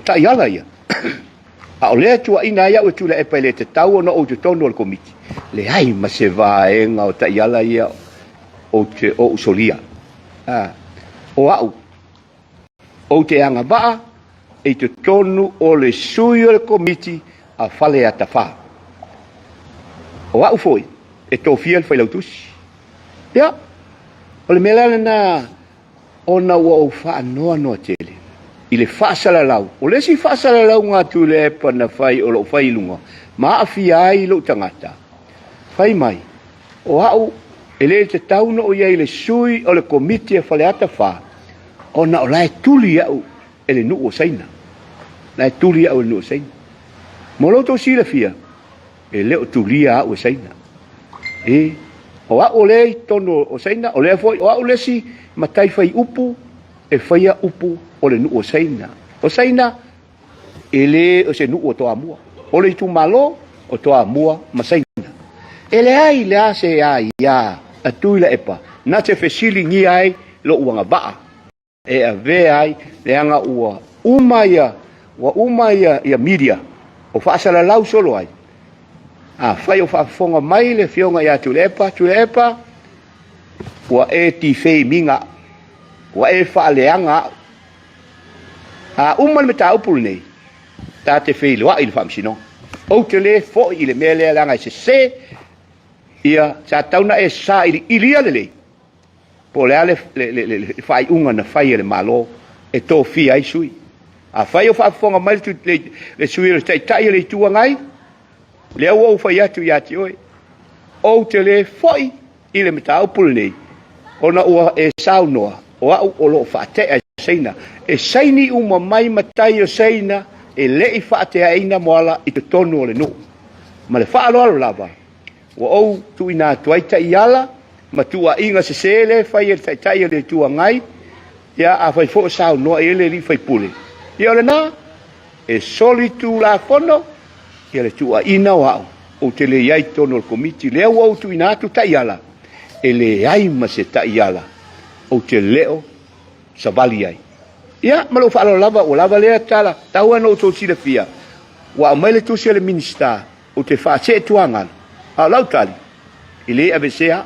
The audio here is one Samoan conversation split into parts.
taiala ia. A o lea e tuuaina ai au e Tuilaepa e le tatau ona ou i totonu o le Komiti, leai ma se vaega o taiala ia ou te ou solia. A, o au, ou te agavaa i totonu o le sui o le Komiti a Faleata 4. O au foi e tofia le Failautusi. Ia, o le mea la lena ona ua ou faanoanoa tele i le faasalalau. O le isi faasalalauga a Tuilaepa na fai o lo o fai i luga ma aafia ai lou tagata, fai mai, o au e le tatau ona ou i ai i le sui o le Komiti a Faleata 4 ona o la e tuli au e le nuu o Saina. La e tuli au e le nuu o Saina. Mo lo outou silafia, e le o tulia au e Saina. E, o au o lea i totonu o Saina, o lea foi, o au le isi matai fai upu e faia upu o le nuu o Saina. O Saina, e le o se nuu o Toamua. O le itumalo o Toamua ma Saina. E leai le a se aia a Tuilaepa na te fesiligia ai lou agavaa e avea ai, leaga ua uma ia, ua uma ia, ia media o faasalalau solo ai. Afai o faafofoga mai le afioga ia Tuilaepa, Tuilaepa, ua e tifeimiga au, ua e faaleaga au. A uma le mataupu lenei, ta te feiloai i le faamasinoga. Ou te le foi i le mea lea leaga e sese ia, sa tatau ona e sailiilia lelei po o le a le faaiuga na fai e le Malo e tofia ai sui. Afai o faafofoga mai le sui o le Taitai o le Itu Agai, lea ua ou fai atu ia te oe, ou te le foi i le mataupu lenei ona ua e saunoa o au o lo o faatea e Saina. E saini uma mai matai o Saina e le i faateaina moala i totonu o le nuu. Ma le faaaloalo lava, Ua ou tuuina atu ai taiala ma tuuaiga sese lea e fai e le Taitai o le Itu Agai, ia afai foi o saunoa i ai le alii faipule, ia o lena, e solitulafono ia le tuuaiina o au, ou te le i ai i totonu o le Komiti. Lea ua ou tuuina atu taiala, e leai ma se taiala ou te le o savali ai. Ia, ma lou faaaloalo lava, ua lava lea tala, tau lava ina outou silafia, ua aumai le tusi a le Minisita, Ou te faasee tuagalu, a o lau tali, e le aveesea au.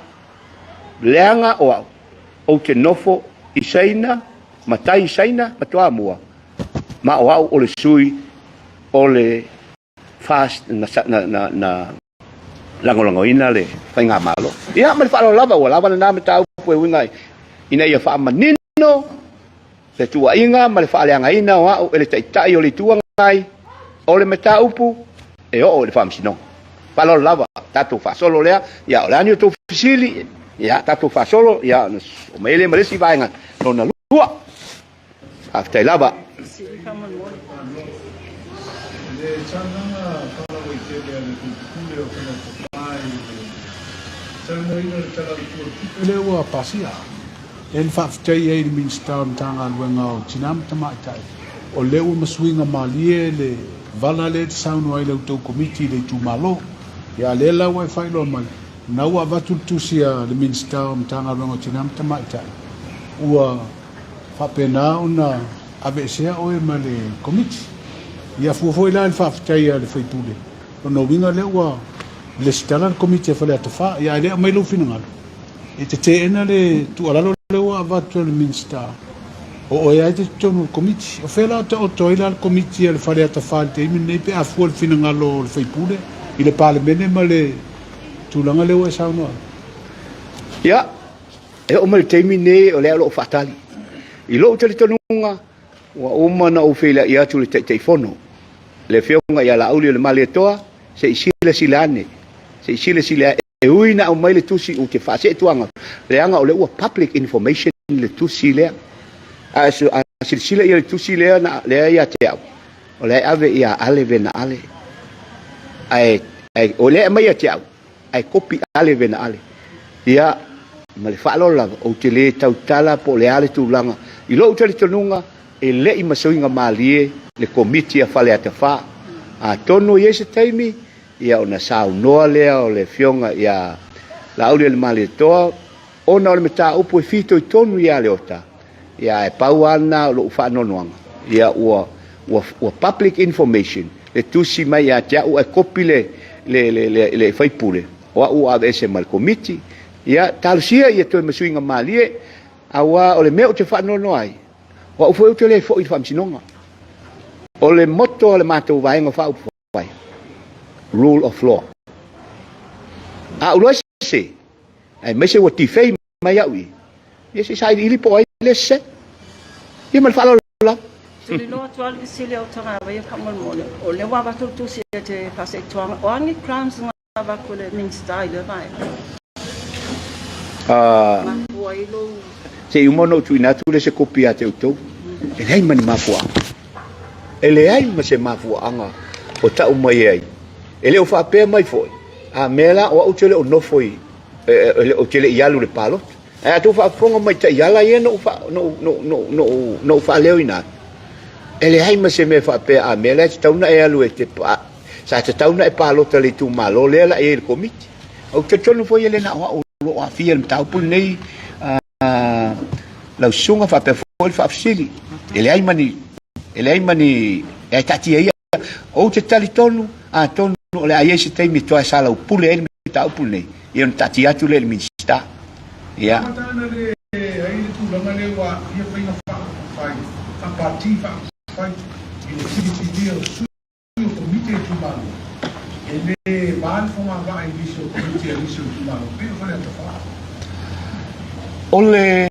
Leaga o au, ou te nofo i Saina, matai i Saina ma Toamua, ma o au o le sui o le FAST na, na, na, na lagolagoina le faigamalo. Ia, ma le faaaloalo lava, ua lava lena mataupu e uiga ina ia faamanino le tuuaiga ma le faaleagaina o au e le Taitai o le Itu Agai, o le mataupu e oo i le Faamasinoga. Faaaloalo lava, tatou faasolo lea, ia o le a ni outou fesili, ia tatou faasolo, ia ona oo mai ai lea ma le isi vaega lona lua. Faafetai lava. Fesili faamolemole. Le saunoaga faalauaitele a le Pule o Faleata 4 i le talanoaina o le Tala Autu o le Tupe lea ua pasia. E le faafetai ai i le Minisita o le Matagaluega o Tina ma Tamaitai, o lea ua masuiga malie le vala lea e te saunoa ai i la outou Komiti i le itumalo. Ia a lea la ua e faailoa mai, o lena ua avatu le tusi a le Minisita o le Matagaluega o Tina ma Tamaitai, ua faapena ona aveesea oe ma le Komiti. Ia fua foi la i le faafetai a le sui usufono, lona uiga lea ua lesitala le Komiti a Faleata 4, ia ae le aumai lou finagalo. E te teena le tuualalo lea ua avatu e le Minisita, o oe lava e te totonu o le Komiti. O fea la o taoto ai la le Komiti a le Faleata 4 i le taimi lenei pe a fua le finagalo o le sui usufono i le Palemene ma le tulaga lea ua e saunoa ai? Ia, e oo mai i le taimi lenei o lea o lo o faatali. I lou talitonuga, ua uma ona ou feiloai atu i le Taitaifono, le Afioga ia Laauli o le Malietoa, se i silasila ane, se i silasila E ui ina aumai le tusi ou te faaseetuaga leaga o lea ua public information le tusi lea. A silasila ia le tusi lea na lea ia te au, o lea e ave ia Ale Vena Ale. Ae, ae o lea e aumai ia te au, ae kopi Ale Vena Ale. Ia, ma le faaaloalo lava, ou te le tautala po o le a le tulaga. I lou talitonuga, e le i masuiga malie le Komiti a Faleata 4. Atonu e i ai se taimi, Ia ona saunoa lea o le Afioga ia Laaulialemalietoa, ona o le mataupu e fitoitonu ia Leota, ia ae pau lava lena o lou faanoanoaga, ia ua, Ua, ua public information le tusi mai ia te au ae kopi le, le, le, le, le faipule o au ua aveese ma le komiti. Ia, talosia ia toe ma suiga malie, aua o le mea ou te faanoanoa ai, o au foi ou te le foi i le faamasinoga. O le motto a le matou Vaega Faaupufai, Rule of Law. A ou iloa e sese, aemaise ua defame mai au i, ia se i sailiili po o ai le sese. Ia ma le faaaloalo lava. Tuliloa atu lava le fesili a Utagavaia faamolemole, o lea ua avatu le tusi e te faaseituaga, o a ni grounds na avatu e le Minisita i lea vaega? Mafua ai lou... Se i uma ona ou tuuina atu lea se kopi ia te outou. E leai ma ni mafuaaga. E leai ma se mafuaaga o tau mai ai. E le o faapea mai foi, a mea la o au ou te le o nofo i, ou te le i alu i le palota. Ae a outou faafofoga mai i taiala ia na ou faaleoina atu, e leai ma se mea faapea a mea la e tatau ona e alu e te, sa tatau ona e palota i le itumalo lea la e i ai i le komiti. Ou te talitonu foi e le na o au o lo o aafia i le mataupu lenei lau susuga faapea foi le faafesili. E leai ma ni, e leai ma ni, e taatia ia. Ou te talitonu, atonu o le a i ai se taimi e toe salaupule ai le mataupu lenei, ia ona taatia atu lea i le Minisita. Ia. Amata ana le ai le tulaga lea ua aafia faiga faaupufai, faapati faaupufai i le filifilia o sui o Komiti a Itumalo, e le va le fogavaa i nisi o Komiti a nisi o Itumalo pei o Faleata 4. O le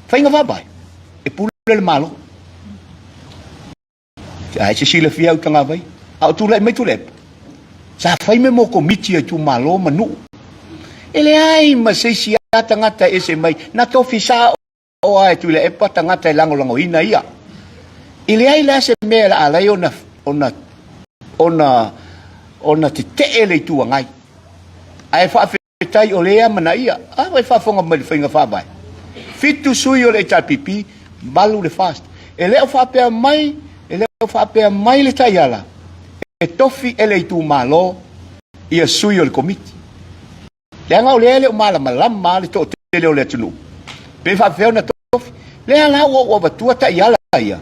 faiga faavae, e pule le Malo. Ae se silafia au tagavai, a o tulai mai Tuilaepa, sa fai mea mo komiti a itumalo ma nuu. E leai ma se isi a tagata e ese mai, na tofi sao a e Tuilaepa tagata e lagolagoina ia. E leai la se mea la alai ona, ona, ona, ona tetee le Itu Agai. Ae faafetai o lea amanaia. A ua e faafofoga mai i le faiga faavae. Fitu sui o le HRPP, malu le FAST. E le o faapea mai, e le o faapea mai le taiala e tofi e le itumalo ia sui o le komiti. Leaga o lea e le o malamalama le toatele o le atunuu pe faapefea ona tofi. Lea la ua ou avatua taiala ia,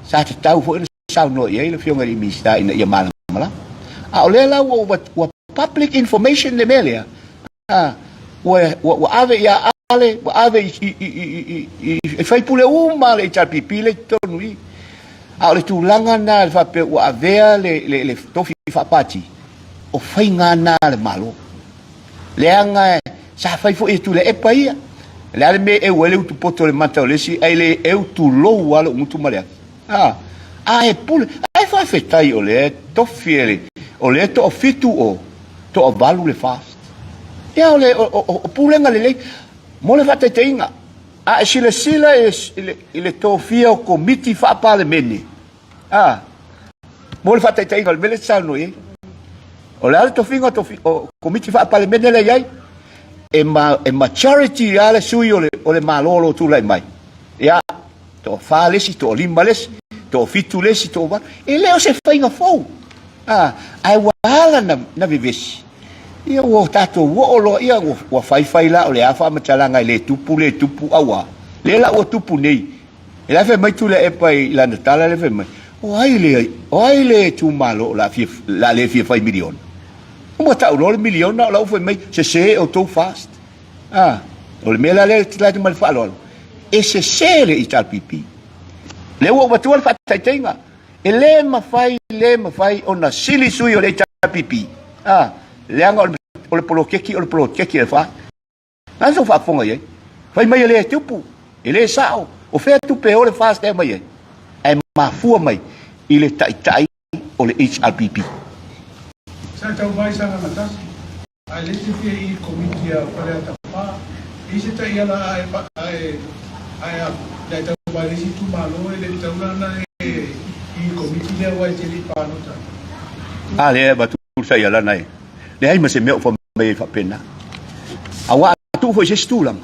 sa tatau foi ona saunoa i ai le Afioga i le Minisita ina ia malamalama. A o lea la ua ou ua public information le mea lea, ua, ua, ua ave ia Ale, ua ave i, i, i, i, i, i faipule uma a le HRPP lea i totonu i i. A o le tulaga lena le faapea ua avea le, le, le tofi faapati, o faiga na a le Malo. Leaga sa fai foi e Tuilaepa ia. O le a le mea e eu ai le utupoto i le mata o le isi, ae le eu tulou lava lou gutu ma le ati. A, a e pule, ae faafetai o lea e tofi e le, o lea e toafitu o, toavalu le FAST. Ia o le, o, o, o pulega lelei. Mo le faataitaiga, a e silasila i le, i le tofia o komiti faa-Palemene, a, mo le faataitaiga o le mea lea e te saunoa i ai, o le a le tofiga o, tofi, o komiti faa-Palemene lea e i ai? E, ma, e majority lava le sui o le, o le Malo o lo o tulai mai. Ia, toafa le isi, toalima le isi, toafitu le isi, toavalu. E le o se faiga fou, a, ae ua ala na, na vevesi. Ia ua tatou oo loa, ia ua, ua faifai la o le a faamatalaga e le tupu, le tupu, auā. Lea la ua tupu nei. E la e fai mai Tuilaepa i lana tala lea fai mai, o ai le, o ai le itumalo o le a fia, le a le fia fai miliona? Ua tau loa le miliona o la ua fai mai, sese outou FAST. A, o le mea la lea e tulai atu ma le faaaloalo, e sese le HRPP. Lea ua ou avatua le faataitaiga, e le mafai, le mafai ona sili sui o le HRPP. A, leaga o le, o le poloketi, o le poloketi a le FAST. Na sou faafofoga i ai. Fai mai e le tupu, e le sao. O fea tupe e o le FAST e aumai ai? Ae mafua mai i le taitai o le HRPP. Sa tau mai Sagaga Tasi, ae le te fia i Komiti a Faleata 4, i se taiala ae ae ae a le tau mai le isi itumalo e le tatau la ona e i Komiti lea aua e te le i palota. A lea e avatu le taiala na e leai ma se mea o fai mai ai faapena. Aua a tuu foi i se isi tulaga,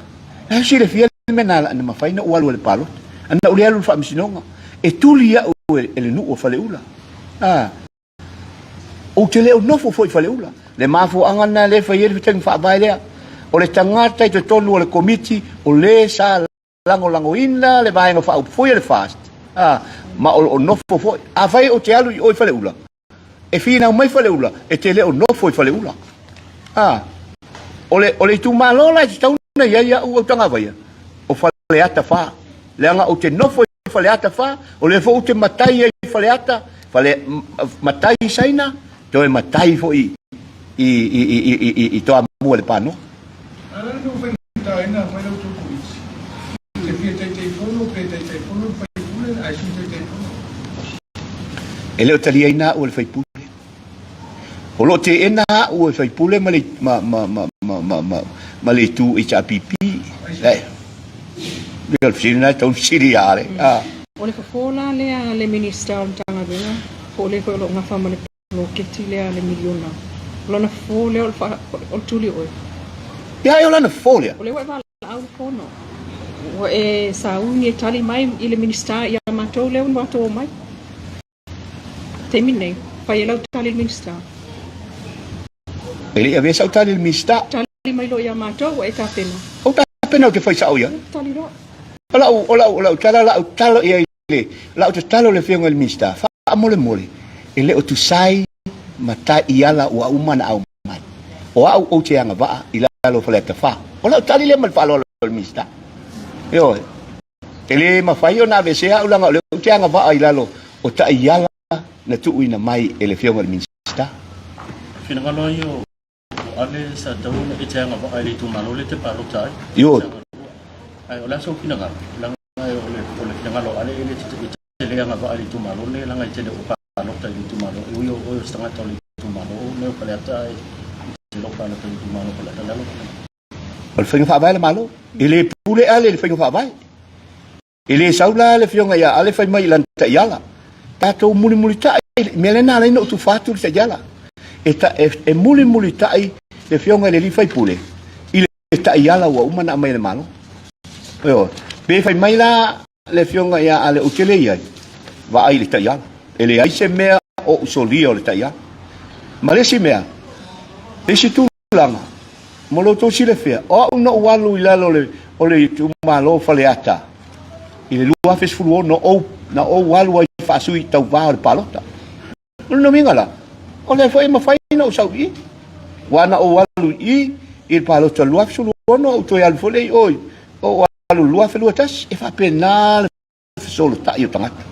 e silafia le mea na na mafai ona ou alu ai i le palota. Na ou le alu i le faamasinoga, e tuli au e le nuu o Faleula. A, ou te le o nofo foi i Faleula. Le mafuaaga lena lea e fai ai le faiga faavae lea. O le tagata i totonu o le komiti, o le sa lagolagoina le Vaega Faaupufai a le FAST. A, ma o lo o nofo foi. Afai ou te alu i o i Faleula, e finau mai Faleula, e te le o nofo i Faleula. A, o le, o le itumalo la e tatau ona i ai au Autagavaia, o Faleata 4. Leaga ou te nofo i Faleata 4, o lea foi ou te matai ai i Faleata, fale, matai i Saina, toe matai foi i, i, i, i, i, i, i Toamua i le Panoa. A la na faigataina fai la outou Komiti te fia Taitaifono pe Taitaifono le Faipule ae Sui Taitaifono. E le o taliaina au e le faipule. O lo o teena au e faipule ma le, ma, ma, ma, ma, ma, ma, ma le itu HRPP. Ia, o le fesili lena e tatau ona fesili ia Ale. A. O le fofo la lea a le Minista o le Matagaluega, po o le foi o lo o gafa ma le poloketi lea a le miliona. O lana fofo lea o le fa, o le tuli oe. Ia, o lana fofo lea. O lea ua e valaau le fono. Ua e sauni e tali mai i le Minista ia matou lea ua matou omai. Taimi lenei, fai ai lau tali i le Minista. E le i avea sau tali i le Minista. Tali mai loa ia matou ua e tapena. Ou tapena ou te fai sao ia. Tali loa. O lau, o lau, o lau tala, lau talo i ai le, lau tatalo i le Afioga i le Minista, faamolemole, e le o tusai ma taiala ua uma ona aumai. O au ou te agavaa i lalo o Faleata 4. O lau tali lea ma le faaaloalo i le Minista. Ioe. E le mafai ona aveesea au leaga o lea ou te agavaa i lalo o taiala na tuuina mai e le Afioga i le Minisita. Finagalo ai o Ale sa tatau ona e te agavaa i le itumalo lea e te palota ai. Ioe. Ae o le a sou finagalo? Leaga o le finagalo o Ale e le te le agavaa i le itumalo lenei leaga e te le o palota i le itumalo. E ui o oe o se tagata o le itumalo lenei o Faleata ae e te le o palota i le itumalo o Faleata. O le a lou finagalo? O le faiga faavae a le Malo. E le pule Ale i le faiga faavae. E le sau la le afioga ia Ale fai mai i lana taiala. Tatou mulimulitai, le mea lea na ala ai ona ou tufa atu le taiala. E, ta, e, e mulimulitai le afioga i le alii faipule i le taiala ua uma ona aumai e le Malo. Ioe. Pe fai mai la le afioga ia Ale ou te le i ai, vaai i le taiala. E leai se mea o ou solia o le taiala. Ma le isi mea, le isi tulaga, mo lo outou silafia, o au na ou alu i lalo o le itumalo o Faleata i le 2016, ou, na ou alu ai faasui tauva o le palota. O lona uiga la, o lea foi e mafai ona ou sau i i. Aua na ou alu i i i le palota 2016, ou toe alu foi lea i o, ou alu 2021. E faapena le fesolotai o tagata.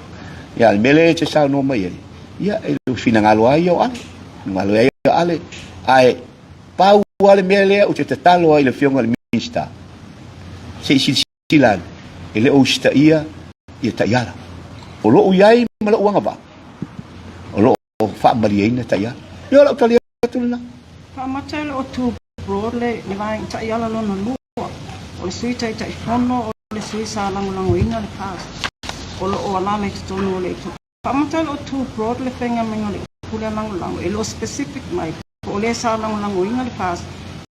Ia, le mea lea e te saunoa mai ai, ia, e le finagalo ai ia o Ale. Finagalo ai o Ale. Ae pau lava le mea lea ou te tatalo ai i le Afioga i le Minisita, se i silasila ane, e le o usitaia ia taiala. O lou i ai ma lou agavaa, o lo o faamalieina taiala. Ia, o lau tali atu lena. Faamata e le o tu broad le vaega taiala lona lua. O le Sui Taitaifono o le sui sa lagolagoina le FAST o lo o alala i totonu o le itu. Faamata o lo o too broad le faiga maiga o le pule a lagolago e le o specific mai po o le sa lagolagoina le FAST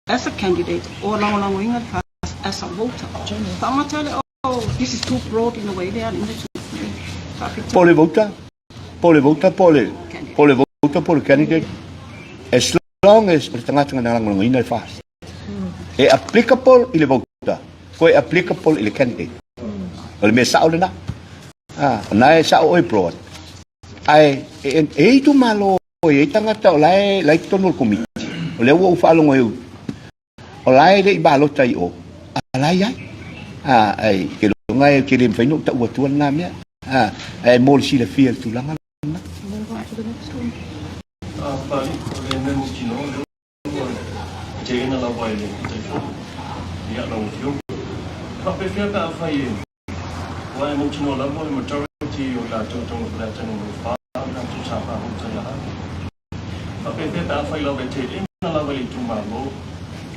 as a candidate or lagolagoina le FAST as a voter. Faamata le o this is too broad in a way le a le mea tu faapitoa. Po o le voter, po o le voter, po o le, po o le voter, po o le candidate, as long as o le tagata na lagolagoina le FAST. E applicable i le voter, ko e applicable i le candidate. O le mea sao lena. Ah, o na e sao oe broad. Ae, e, e i itumalo e i ai tagata o la e, la e i totonu o le komiti. O lea ua ou faalogo e o la e le i balota i o, a la e i ai. Ah, ai, ke loga e ke le mawhai ona ou taua atua lena mea. Ah, ae mo le silafia i le tulaga lena. Move on to the next one. Ah, Pali, o le mea mautinoa lea Ua teena lava e le Taitaifono ia lau Afioga. E faapefea pe afai e ua e mautinoa lava o le majority o i latou tau o Faleata Nu.4 o i latou sa palota ia Ale. E faapefea pe afai lava e teena lava e le itumalo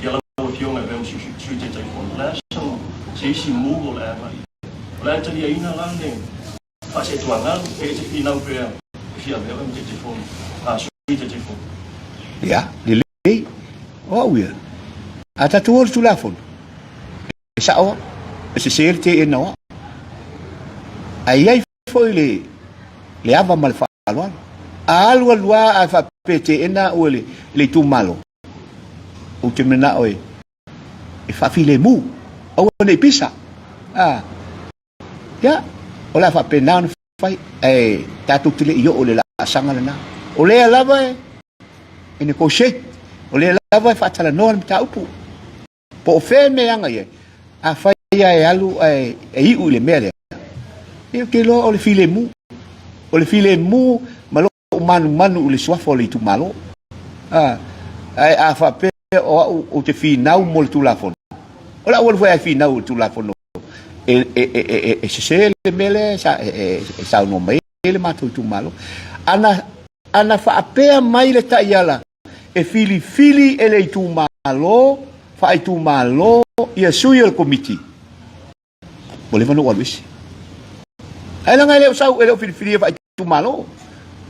ia lau Afioga e avea ma Sui Taitaifono. O le a se isi move o le a agai i ai? O le a e taliaina la le Faasetuagalu, e te finau pea e fia avea oe ma Taitaifono, a Sui Taitaifono. Ia, lelei. O au ia, a tatou o le Tulafono, e sao au, e sese le teena o au. Ae i ai foi le, le ava ma le faaaloalo. A alu alu lava ae faapea e teena au e le, le itumalo, ou te manao e, e faafilemu, aua ne i pisa. A, ia, o le a faapena ona. fai, ae tatou te le i oo i le laasaga lena. O lea lava e negotiate, o lea lava e faatalanoa le mataupu. Po o fea e mea aga i ai, afai lava e alu ae iu i le mea lea, ia ou te iloa o le filemu. O le filemu ma lou manumanu i le suafa o le itumalo. A, ae a faapea o au ou te finau mo le Tulafono, o le auala foi a e finau i le Tulafono e, e, e, e, e sese le mea lea e, sa, e, e, e saunoa mai ai le matou itumalo. Ana, ana faapea mai le taiala e filifili e le itumalo, faaitumalo ia sui o le komiti, ua leva ona ou alu ese. Ae leaga e le o sau, e le o filifilia faaitumalo.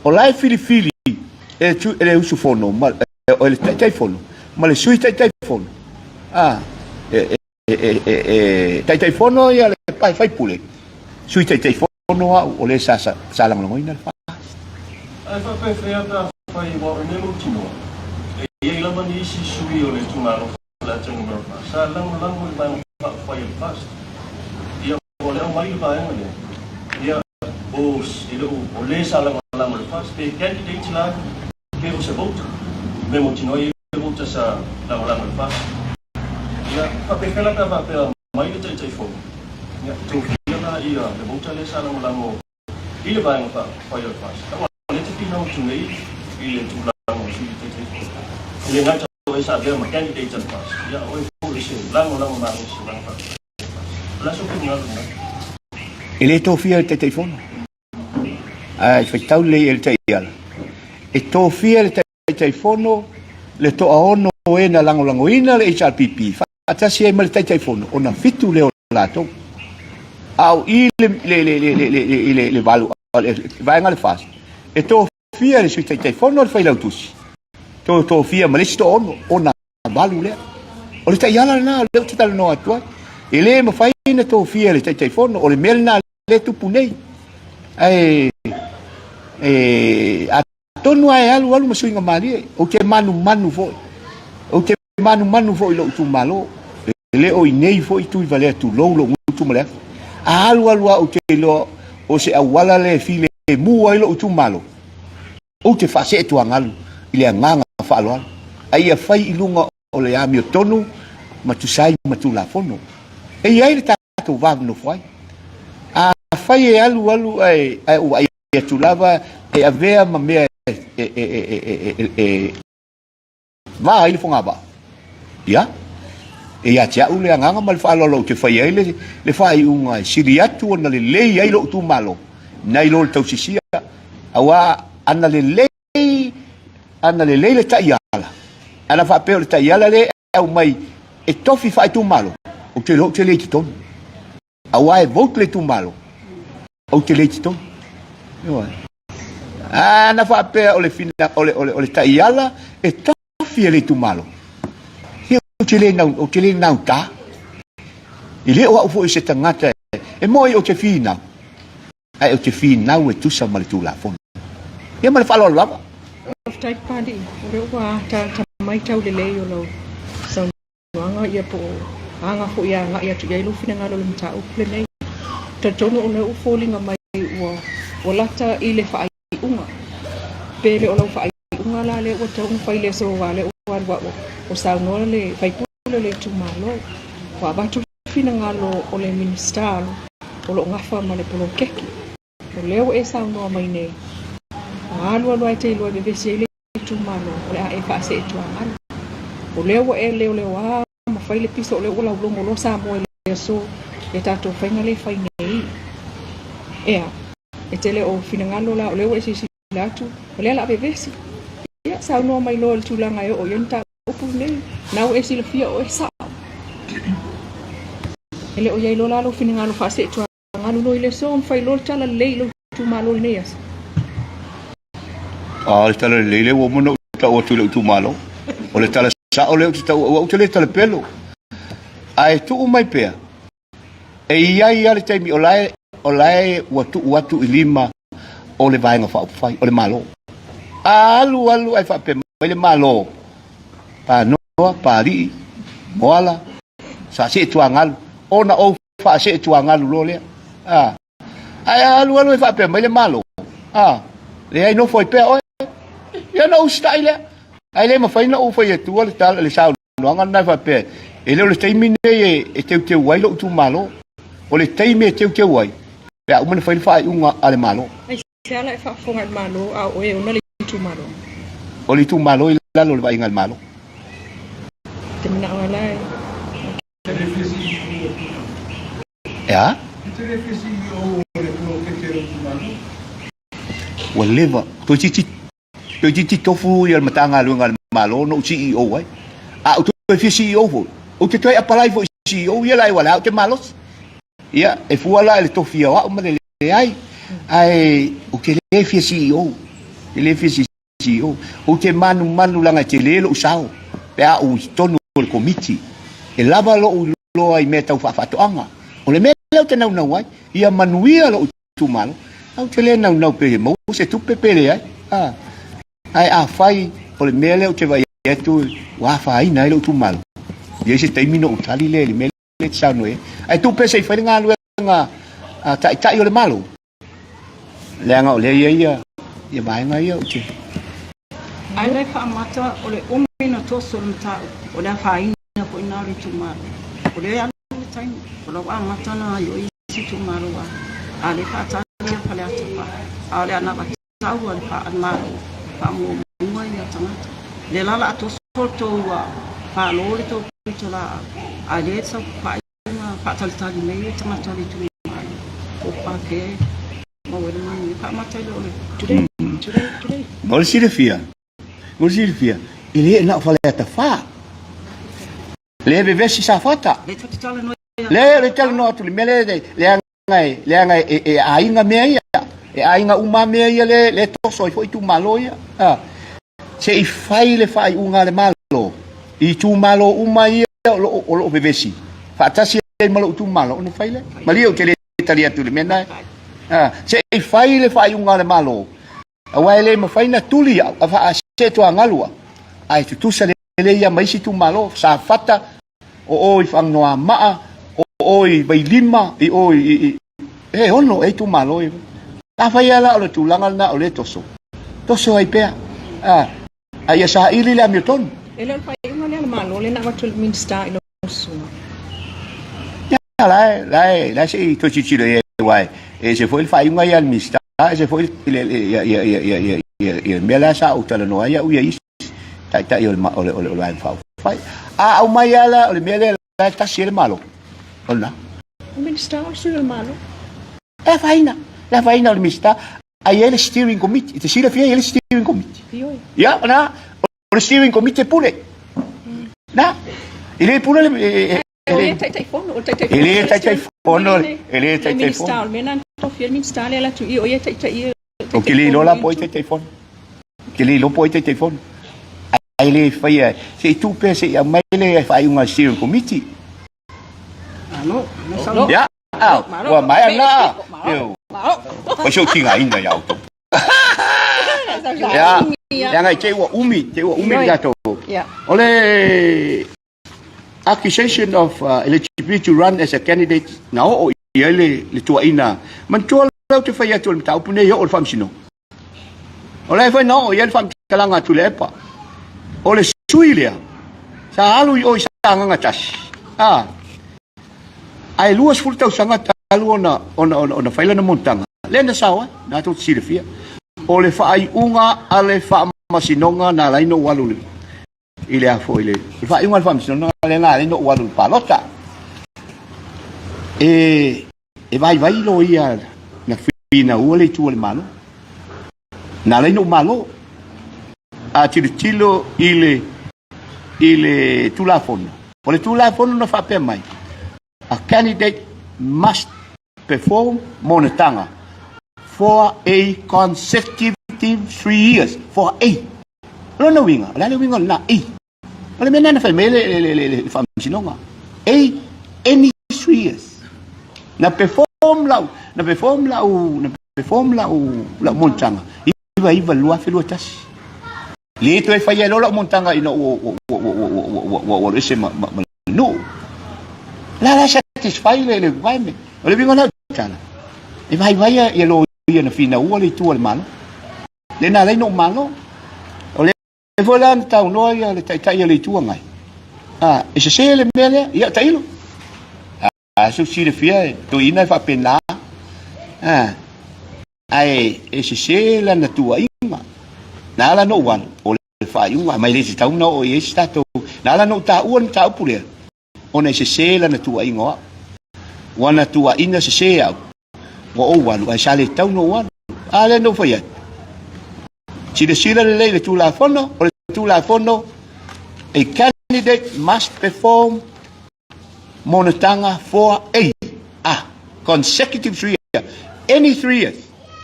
O la e filifili e le, e le usufono, ma, e le taitaifono ma le sui taitaifono. Ah, e, e, e, e, e taitaifono ia le faipule, sui taitaifono au o le sa, sa, sa lagolagoina le FAST. Ae faapefea pe afai ua o nei mautinoa, e i ai lava nisi sui o le itumalo Faleata Numera 4 sa lagolago i le Vaega Faaupufai a le FAST. Ia, ua le aumai le vaega lea, ia, o, e le o, o le sa lagolago i le FAST, pe candidate la, pe o se voter, mea mautinoa e i ai le voter sa lagolago i le FAST. Ia, faapefea la pe a faapea mai le Taitaifono, ia, tofia la ia le voter lea sa lagolago i le Vaega Faaupufai o le FAST. Aua o lea e te finau atu nei i le tulaga o Sui Taitaifono. E le gata o oe sa avea ma candidate a le FAST, ia, o oe foi o se lagolago malosi i le Vaega Faaupufai o le FAST. O le a sou finagalo lena? E le tofia e le Taitaifono, ae faitau lelei e le taiala. E tofia e le Taitaifono le toaono o e na lagolagoina le HRPP faatasi ai ma le Taitaifono, ona fitu lea o latou. A o i le, le, le, le, le, le, le, le valu, le vaega le FAST, e tofia e le Sui Taitaifono le Failautusi, to tofia ma le isi toaono, ona valu lea. O le taiala lena lea ou te talanoa atu ai. E le mafai ona tofia e le Taitaifono, o le mea lena lea e tupu nei. Ae, e, atonu lava e alualu ma suiga malie, ou te manumanu foi. Ou te manumanu foi i lou itumalo. E le o i nei foi Tuivalea tulou lou gutu ma le afi. A alualu lava ou te iloa o se auala lea e filemu ai lou itumalo, ou te faasee tuagalu i le agaga faaaloalo, a ia fai i luga o le amiotonu ma tusa ai ma Tulafono. E i ai le tatou va nofo ai. Afai e alualu ae ou vaai atu lava e avea ma mea e va ai le fogavaa, ia, e ia te au le agaga ma le faaaloalo ou te fai ai le faaiuga e sili atu ona lelei ai lou itumalo nai lo le tausisia, aua ana lelei, ana lelei le taiala, ana faapea o le taiala lea e aumai e tofi faaitumalo, ou te iloa ou te le i totonu. Aua e vote le itumalo, ou te le i totonu. Ioe. Ana faapea o le fina, o le, o le, o le taiala e tofi e le itumalo, ia ou te le nau, ou te le nautā. E le o au foi se tagata e moe ou te finau, ae ou te finau e tusa ma le Tulafono. Ia ma le faaaloalo lava. Faafetai Papalii, o lea ua ataata mai taulelei o lau saunoaga ia po o aga foi e agai atu i ai lou finagalo i le mataupu lenei. Talitonu o lea ua foliga mai ua ua lata i le faaiuga. Pe le o lau faaiuga la lea ua tatau ona fai i le aso aua lea ua alu a ua saunoa le faipule o le itumalo ua avatu le finagalo o le Minisita o lo o gafa ma le poloketi. O lea ua e saunoa mai nei, a alualu lava e te iloa e vevesi ai le itumalo, o le a e faasee tuagalu. O lea ua e leoleoa ma fai le piso, o lea ua laulogo loa Samoa i le aso i a tatou faiga lea e fai nei. Ea, e te le o finagalo la, o lea ua e silasila atu, o lea o le a vevesi. Ia, saunoa mai loa i le tulaga e oo i ai le mataupu lenei. Na ua e silafia o oe sao. E le o i ai loa la lou finagalo faasee tuagalu. Galu loa i le aso ma fai loa le tala lelei i lou itumalo i lenei aso. A, le tala lelei lea ua uma ona ou tau atu i lou itumalo. O le tala sao lea ou te tau, aua ou te le talapelo. Ae tuu mai pea, e i ai lava le taimi o la e, o la e ua tuu atu i lima o le Vaega Faaupufai, o le Malo. A alu alu ae faapea mai le Malo, Panoa, Palii, Moala, Saasee Tuagalu, ona ou faasee tuagalu loa lea. A. Ae a alualu e faapea mai le Malo, a, leai nofo ai pea oe. Ia ona ou usitai lea. Ae le mafai ona ou fai atua le tala, le saunoaga lena e faapea, e le o le taimi lenei e teuteu ai lou itumalo. O le taimi e teuteu ai, pe a uma ona fai le faaiuga a le Malo. Aisea la e faafofoga i le Malo a o oe e ona le itumalo? O le itumalo i lalo o le vaaiga a le Malo. Te manao lava la e. E a? Ua leva. Toeitiiti, toeitiiti tofu ia le Matagaluega a le Malo na ou CEO ai. A ou toe fia CEO foi, ou te toe apalai foi i CEO ia la e ua le a ou te malosi. Ia, e fua la i le tofi o au ma le leai. Ae ou te le fia CEO. Ou te le fia CEO. Ou te manumanu leaga e tele lou sao pe a ou i totonu o le Komiti. E lava lou iloa i mea tau faafaatoaga. O le mea lea ou te naunau ai, ia manuia lou itumalo. Ae ou te le naunau pe maua se tupe pe leai. A, ae afai o le mea lea ou te vaai atu ua afaina ai lou itumalo, e i ai se taimi ona ou tali lea i le mea lea e te saunoa i ai. Ae tuu pea se i fai le galuega a Taitai o le Malo. Leaga o lea e i ai ia vaega ia ou te. Ae le faamata o le umi na toso le mataupu, o le afaina foi na o le itumalo. O lea e alu le taimi, o la ua amata ona gaoioi isi itumalo a a lea faatali ia Faleata 4, a o le anavatau a le Malo faamuamua ia tagata. O lea la o le a toso le tou falo le tou pitolaau, a lea e saofai ma faatalitali mai ia tagata o le itumalo o Pākē maua ai le manuia. Faamata ai lea o le Today, today, today. Mo le silafia, mo le silafia, e le na o Faleata 4. Le vevesi Safata. Le tou te talanoa ia. Le, le talanoa atu le mea le, leaga e, leaga e, e aiga mea ia. E aiga uma mea ia le, le toso ai foi itumalo ia. Ah. Se i fai le faaiuga a le Malo i itumalo uma ia o lo o, o lo o vevesi faatasi ai ma lou itumalo ona fai lea. Malie ou te le tali atu i le mea lena. Ah, se i fai le faaiuga a le Malo, aua e le mafai na tuli au, a faa, se tuagalu au, ae tutusa lelei ia ma isi itumalo, Safata, o o i Faganoamaa, o o i Vailima, i o i, i, e ono e itumalo ia. Afai lava la o le tulaga lena o lea e toso, toso ai pea, a, a ia saili le amiotonu. E le o le faaiuga lea a le Malo lea na avatu e le Minisita i lau susuga. Ia, la e, la e, la e se i toe tilotilo i ai, aua e ese foi le faaiuga ia a le Minisita, ese foi le, le, ia, ia, ia, ia, ia, ia, ia le mea lea sa ou talanoa ai au ia isi taitai o le, o le, o le, o le Vaega Faaupufai. A aumai lava la o le mea lea la e tasi ai le Malo, o lena. O le Minisita o le sui o le Malo. E afaina, le afaina o le Minisita, a i ai le steering committee, e te silafia e i ai le steering committee. Ioe. Ia, o lena, o le steering committee e pule. Na, e le pule le, e, e, O le Taitaifono, o le Taitaifono. E le Taitaifono, e le Taitaifono. Le Minisita, o le mea lena na tofia ai le Minisita lea e alu atu i i, o ia e taitai ia. Ou te le iloa la po o ai Taitaifono. Ou te le iloa po o ai Taitaifono. Ae le faia, se i tuu pea se i aumai le faaiuga a le steering committee. Malo, malo. Ia, ua maea lena. Oi se ou tigaina ia outou. Ia, leaga i te i ua umi, te i ua umi le tatou. O le accusation of eligibility to run as a candidate na oo i ai le, le tuuaiina. Manatua lea ou te fai atu o le mataupu nei e oo i le faamasinoga. O la e foi na oo i ai le faamatalaga a Tuilaepa. O le sui lea, sa alu i o i Sagaga 1, a, ae 20 tausaga talu ona, ona, ona, ona fai lana monotaga. Lea na sao ai, na tou te silafia. O le faaiuga a le faamasinoga na ala ai ona ou alu i le i le a foi le faaiuga a le faamasinoga lea na ala ai ona ou alu i le palota. E, e vaivai loia na finaua le itu a le Malo. Na ala ai ona ou malo. A tilotilo i le, i le Tulafono, o le Tulafono na faapea mai, a candidate must perform monotaga for a consecutive 3 years, for a. O lona uiga, o le a le uiga o lena a? O le mea lena na fai mai ai le, le, le, le faamasinoga. A, any 3 years. Na perform lau, na perform lau, na perform lau, lau monotaga, 99 2021. Le toe fai ai loa lau monotaga ina ua, ua, ua, ua, ua, ua, ua, ua, ua alu ese ma, ma, ma le nuu. La la satisfy le, le requirement. O le uiga o lau tala. E vaivai ia loia na finaua le itu a le Malo. Lea na ala ai na ou malo. O lea foi la na taunoa ia le Taitai o le Itu Agai. A, e sese le mea lea, ia tailo. A, se u silafia e toeaina e faapena. A, ae e sese lana tuuaiga. Na ala na ou alu, o le faaiuga, ma e le tatau ona oo i ai se tatou. Na ala na ou taua le mataupu lea, ona e sese lana tuuaiga o au. Ua na tuuaina sese au, ua ou alu, ae sa le tatau ona ou alu. A lea na ou fai atu. Silasila lelei i le Tulafono, o le Tulafono, a candidate must perform monotaga for a, a consecutive 3 years, any 3 years.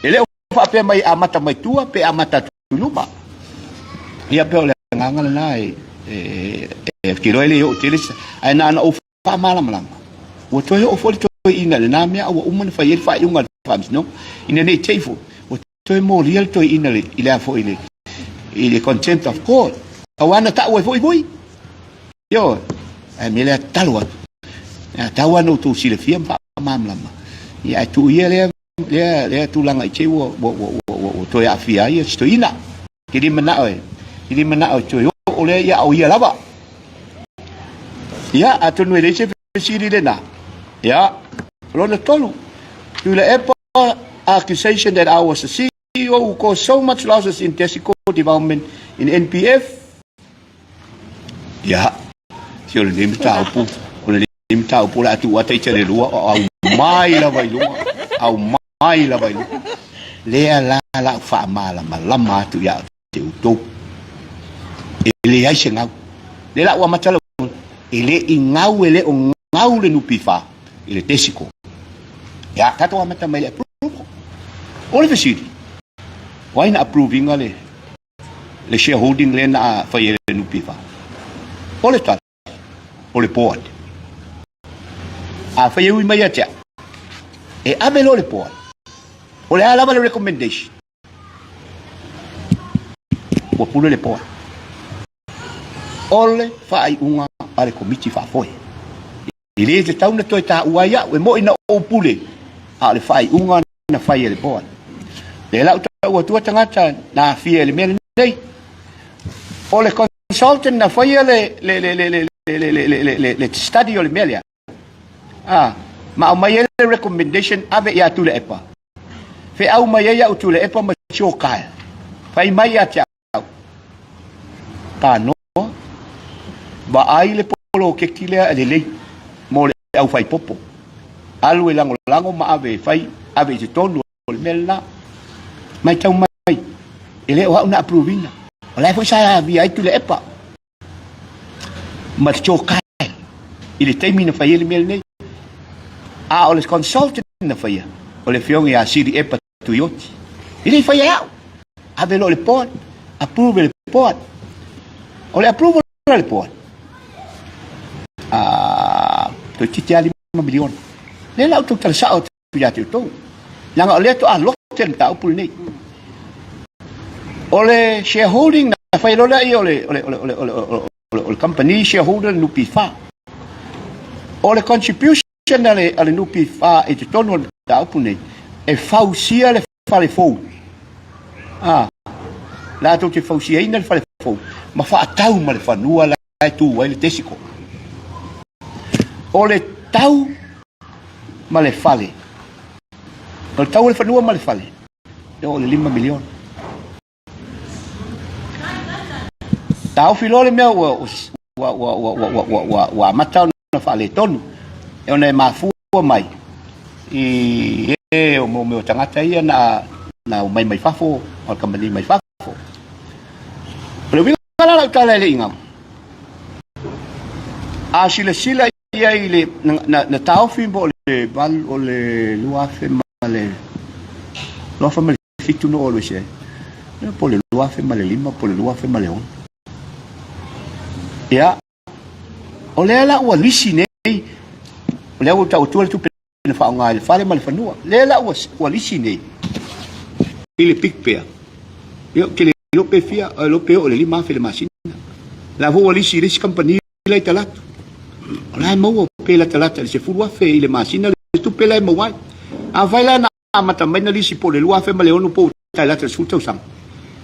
E le o faapea mai e amata mai tua pe amata atu i luma. Ia pei o le agaga lena e, e, e, e iloa e le oo tele, ae na ona ou faamalamalama. Ua toe oo foi le toeaina i lena mea a ua uma ona fai ai le faaiuga a le Faamasinoga, ina ne i te i foi ua toe molia le toeaina i le a foi i le, i le contempt of court, aua na tau ai foi vui. Ioe, ae mea lea tatalo atu, e tatau lava ona outou silafia ma faamalamalama, ia ae tuu ia lea lea lea tulaga i te i ua ua ua ua ua toe aafia ai si toeaina. Ke le manao e, ke le manao e toe oo lea ia a o ia lava. Ia, atonu e leai se fesili lena. Ia, lona tolu, Tuilaepa accusation that I was the CEO who caused so much losses in Tesico development in NPF. Ia, se o lenei mataupu, o lenei mataupu o le a tuu ata i tele lua, o au mai lava i luga, au mai lava i luga. Lea la lau faamalamalama atu ia te outou. E leai se gau. Lea la ua amata lau e le i gau, e le o gau le NPF i le Tesco. Ia, tatou amata mai le approval. O le fesili, o ai na approve ina le, le shareholding lea na fai e le NPF? O le tali, o le board. A fai e ui mai ia te au, e ave loa le board. O le a lava le recommendation? Ua pule le board. O le faaiuga a le Komiti Faafoe. E le tatau ona toe taua ai au, e moi na ou pule, a o le faaiuga na fai e le board. Lea la ua tau atua tagata na aafia i le mea lenei. O le consultant na faia le, le, le, le, le, le, le, le, le, le, le study o le mea lea, a, ma aumai ai le recommendation ave ia Tuilaepa. Feau mai ai au Tuilaepa ma Joe Kyle. Fai mai ia te au, Tanoa, vaai le poloketi lea e lelei mo le aufaipopo. Alu e lagolago ma ave e fai, ave i totonu o le mea lena. Matau mai, e le o au na approve ina. O la e foi sa avia ai Tuilaepa ma Joe Kyle i le taimi na fai ai le mea lenei. A o le consultant na faia, o le afioga ia Siri Epa Tuioti. E le i faia e au. Ave loa i le board, approve e le board. O le approval a le board, a, toeitiiti lava $5 miliona. Lea la outou tala sao atu ia te outou. Leaga o lea toa lote le mataupu lenei. O le shareholding na fai loa lea o le, o le, o le, o le, o le, o le, o le company shareholder le NPF. O le contribution a le, a le NPF i totonu o le mataupu nei, e fausia le fale fou. A, latou te fausiaina le fale fou ma faatau ma le fanua la e tu ai le Tesco. O le tau ma le fale, o le tau o le fanua ma le fale, e oo i le $5 miliona. Taofi loa le mea ua, ua, ua, ua, ua, ua, ua, ua amata ona faaletonu, e ona e mafua mai i e o mea o tagata ia na, na omai mai fafo, o le kamupani mai fafo. O le uiga la lau tala e le i gau, a silasila i ai i le, na, na, na taofi mo le valu, o le 2000 ma le, 2007 na ou alu ese ai, po o le 2005 po o le 2006. Ia, o lea la ua lisi nei, o lea ua tau atua le tupe na faaaoga i le fale ma le fanua. Lea la ua, ua lisi nei i le Big Bear. Ia, ou te le iloa pe fia, iloa pe oo i le 5,000 i le masina. La foi ua lisi i le isi kamupani la i Talaatu. O la e maua pe latalata i le 10,000 i le masina le tupe la e maua ai. Afai la na amata mai na lisi po o le 2006 po ua tai lata i le 10 tausaga.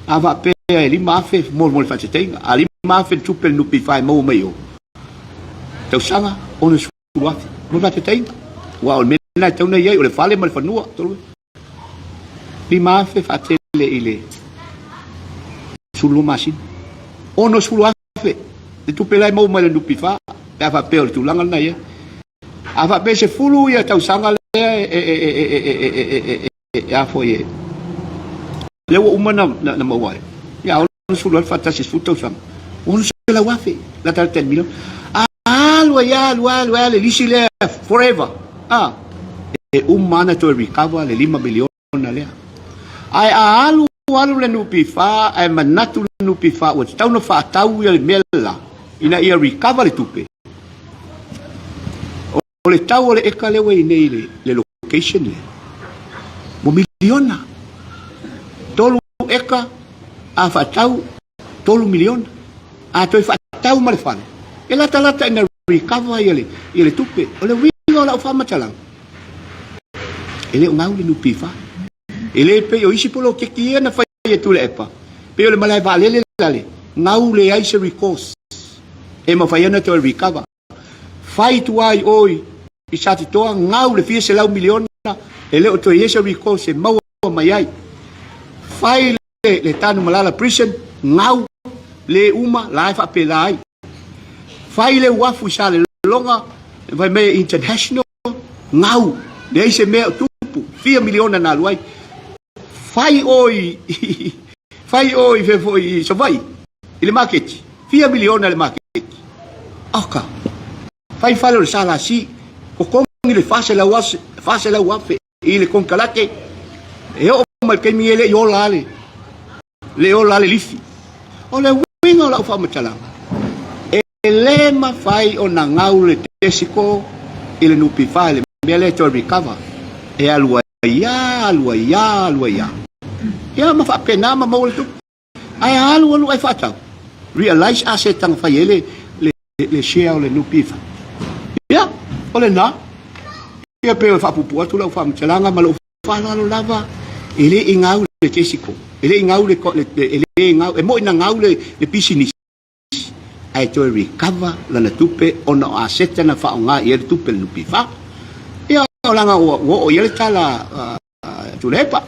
A faapea e 5,000 mo le faateteiga, a 5,000 le tupe a le NPF e maua mai i o, tausaga 60,000 mo le faateteiga. Aua o le mea lena e tatau ona i ai, o le fale ma le fanua. 5,000 faatele i le 12 masina. 60,000 le tupe la e maua mai le NPF pe a faapea o le tulaga lena e i ai. A faapea e 10 ia tausaga lea e a foi e lea ua uma na maua ai. Ia 60 alu faatasi 10 tausaga. 600,000 lata le 10 miliona. Alu ai alu alu alu le lisi lea forever. Ah, e uma ana toe recover le 5 miliona lea. Ae a alu alu le NPF ae manatu le NPF ua tatau ona faatau ia le mea la ina ia recover le tupe. O le tau o le eka lea ua i nei i le location lea, ua miliona. 3 eka a faatau 3 miliona. A toe faatau ma le fale, e latalata ina recover ia le, ia le tupe. O le uiga o lau faamatalaga, e le o gau le NPF. E le pei o isi poloketi ia na fai e Tuilaepa, pei o le malae vaalele lale, gau leai se recourse e mafai ai ona toe recover. Fai tua i o i Satitoa, gau le fia selau miliona, e le o toe i ai se recourse e maua mai ai. Fai le, le Tanumalala Prison, gau le uma, la e faapela ai. Fai le uafu i Salelologa, fai mai e international, gau, leai se mea o tupu, fia miliona na alu ai. Fai o i, fai o i, i Savaii, i le maketi, fia miliona le maketi. Oka, fai fale o le SLC, totogi le 400,000 i le konekarate, e oo mai le taimi e le i ola le, le ola le lifi. O le uiga o lau faamatalaga, e le mafai ona gau le Tesco i le NPF i le mea lea e toe recover, e alu ai lava, alu ai lava, alu ai lava. Ia ma faapena ma maua le tupe. Ae alu alu ae faatau. Realize asset na fai ai le, le, le share o le NPF. Ia, o lena. Ia pe o faapuupuu atu lau faamatalaga ma lou faaaloalo lava, e le i gau le Tesco, e le i gau le, le, e le gau, e moi na gau le, le pisinisi, ae toe recover lana tupe ona o aseta na faaaoga i ai le tupe a le NPF. Ia, o leaga ua, ua oo i ai le tala uh, Tuilaepa.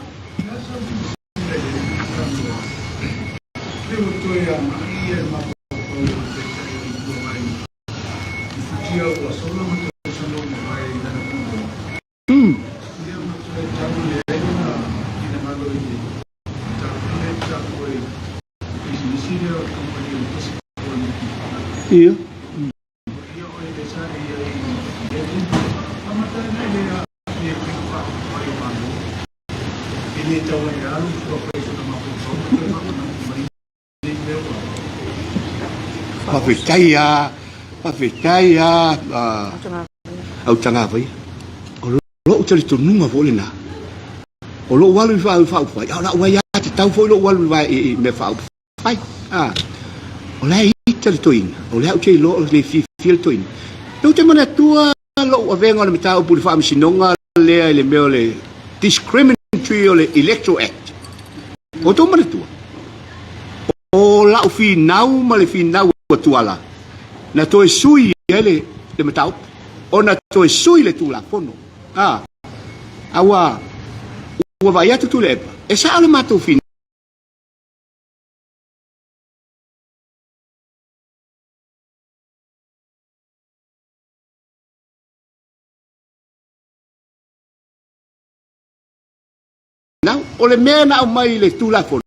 Ia. Faafetai a, faafetai a, Autagavaia. O lou talitonuga foi lena, o lou alu i faaupufai, a o lau aiatatau foi lou alu i mea faaupufai. Fai, a, o la e ita le toeaina, o lea ou te iloa o le fiafia le toeaina. Ou te manatua lou avega o le mataupu i le faamasinoga lea i le mea o le discriminatory o le Electoral Act. O outou manatua? O lau finau ma le finau a Tuala, na toe sui ai le, le mataupu, ona toe sui le Tulafono. A, a ua, ua vaai atu Tuilaepa, e sao le matou finau. O le mea na aumai i le Tulafono.